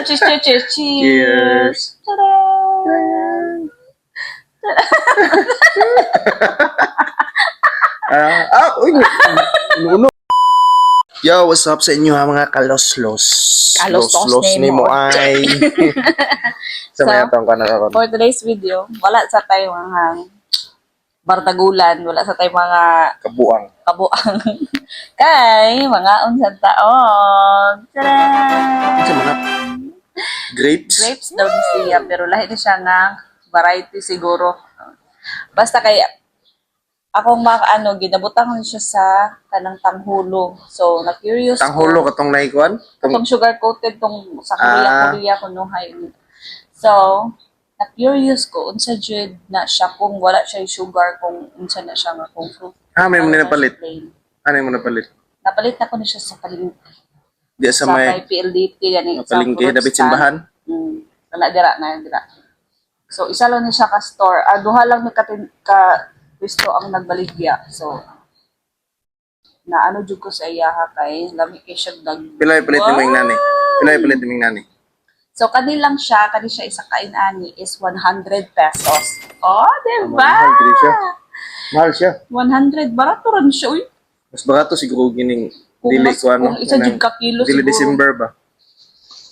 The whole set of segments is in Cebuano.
Cheers, cheers, cheers, cheers. Cheers. Tada! Ah, ah, uy, uno. Yo, what's up sa inyo ha, mga kaloslos? Kaloslos Los ni ni mo mo. ay. Sa So, may atong ka na karon. For today's video, wala sa tayo mga bardagulan, wala sa tayo mga Kabuang. kabuang. Kay, mga unsang taon. Tada! Sa mga grapes. Grapes daw ni siya, pero lahi ni siya nga variety siguro. Basta kay akong mga ano, ginabutang ko siya sa kanang tanghulo. So, na-curious ko. Tanghulo katong naikuan. Katong sugar coated tong sa Korea, Ah. Korea kunuhay. So, na-curious ko unsa jud na siya kung wala siya sugar, kung unsa na siya nga kung fruit. Ah, may Ano mo na napalit. siya plain. Ano yung mo napalit? Napalit na ko na siya sa palengke. Di sa Sa may may PLDT gani sa palengke fruit dapit stand. simbahan. Wala dira na dira. So isa lang ni siya ka store. Ah, duha lang ni katin ka gusto ang nagbaligya. So na ano jud ko sa iya ha kay lami kay siya dag. Pila yung palit ni mo yung nani? Pila yung palit ni mo yung nani? So kani lang siya, kani siya isa kain ani is 100 pesos. Oh, di ba? Mahal gid siya. Mahal siya. 100 barato ran siya uy. Mas barato siguro gining Kung dili mas, ko ano. kung isa jud ka kilo Dili siguro. December ba?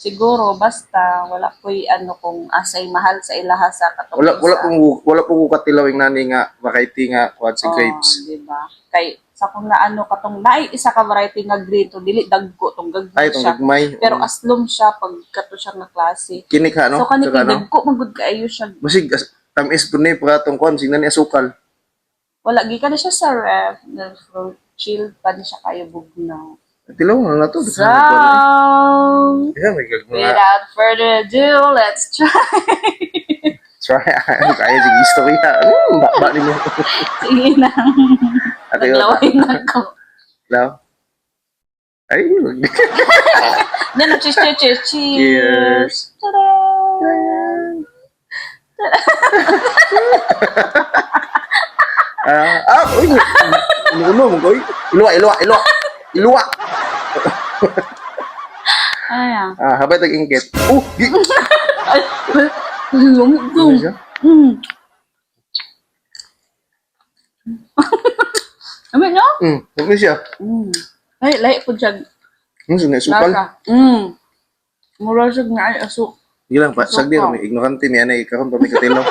Siguro basta wala ko'y ano kung asay mahal sa ilaha sa katong Wala wala isa. pong wala pong katilaw yung nani nga variety nga kuan sa Oh, grapes. di ba? Kay sa kung na ano katong naay isa ka variety nga green to dili dagko tong gagmay Ay, itong siya. gagmay. Pero aslom siya pag kato siya nga klase. Kini ka no? So kani Saka, kay no? dagko man gud kaayo siya. Masig tamis pud ni para tong kuan sing nani asukal. Wala gikan na siya sa ref na fruit chill pa ni siya kayo bugnaw. Tilaw na na to. So, Yeah, may gagmay. without further ado, let's try. Try. Ano kaya sige istorya. Ba nimo. Sige na. Ate yun. Naglaway na ko. Law. Ay, Yan, cheers, cheers, cheers, cheers. Cheers. Tada! Ah, ah, uy. Uno mo koy. Iluwa, iluwa, iluwa. Iluwa. Ay, ah. Ah, habay tag ingkit. Oh, gi. Ay, lumig Ano siya? Amin, no? Ano siya? Ay, lahi po siya. Sing sukal. Lasa. Mura siya nga ay aso. Sige lang, pa, sagdi Sukal. kami ignorante mi anay karon pa mi katilaw.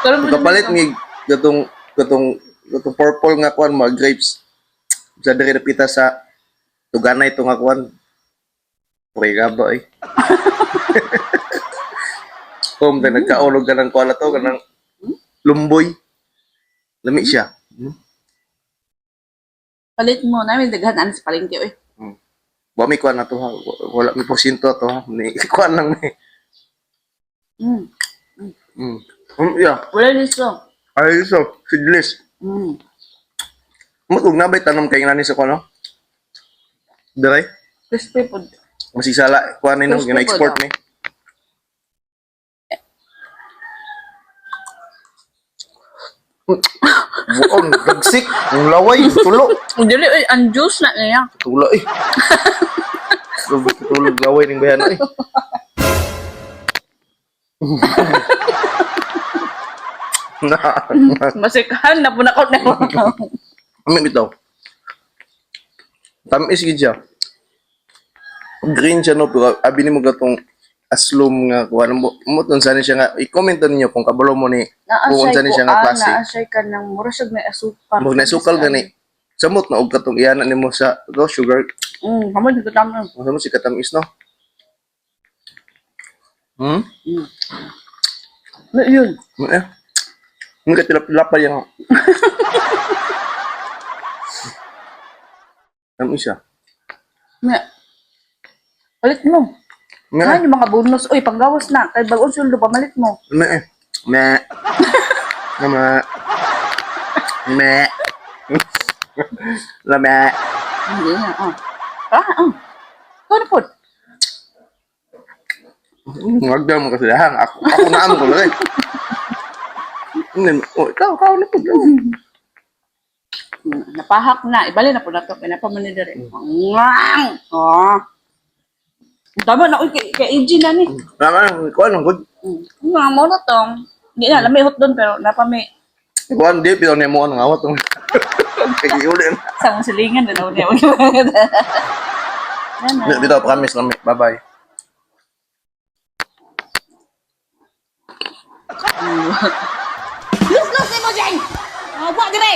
Pero Kapalit mi gatong gatong gatong purple nga kuan mga grapes. Sa diri napita sa tuganay to nga kuan. Pure gaba eh. Kung mm. nagkaulog ka ng kuan na to kanang lumboy. Lami siya. Palit mo. Namin daghan ani sa palengke oy. Wa mi kuan na to ha. Wala mi porsyento to ha. Ni kuan lang ni. Yeah. Wala liso. Ay so, seedless. Mo kung nabay tanom kay nani sa kuan no? Dire. Crispy po. Masisala kuan ni no, Crispy gina-export po ni. Buong dagsik, ang laway, tulo. Dili oy, ang juice na niya. Tulo eh. Tulog laway ning bayan eh. Na, Masikahan na po na ko na. Amin bitaw. Tamis gid siya. Green siya no, pero abi nimo gatong aslom nga kuan mo mo tun sana siya nga i-comment ninyo kung kabalo mo ni kung unsa ni siya nga klase. Naa siya ka ng mura siya may asukal. Mug nasukal gani. Samot na og katong iyana nimo sa to sugar. Kamo dito tama. Samot si katamis no. No, yun. Eh. Hindi ka tilap-tilap pa yan. Tamis siya. Nga. Palit mo. Nga. Ano yung mga bonus? Uy, panggawas na. Kay bagong sweldo, pamalit mo. Me. Me. Nama. Me. Lame. Hindi na, oh. Ah, oh. Ikaw na po. Wag mo kasi hang. Ako, ako na amo ko lang eh. Oh, ikaw, ikaw na po. Napahak na. Ibali na po na ito. Pinapamanidari. Ngang! Oh. Tama na, uy, kay AG na ni. Tama, kuan ang good. Nga mo na tong. Hindi na, lami hot doon, pero napami Kuan di pero nimo ang awat tong. Kay uli. Sa mong silingan, na daw niya. Yan na. Dito, promise lami. Bye-bye. Lus-lus ni mo, Jeng! Wa dire!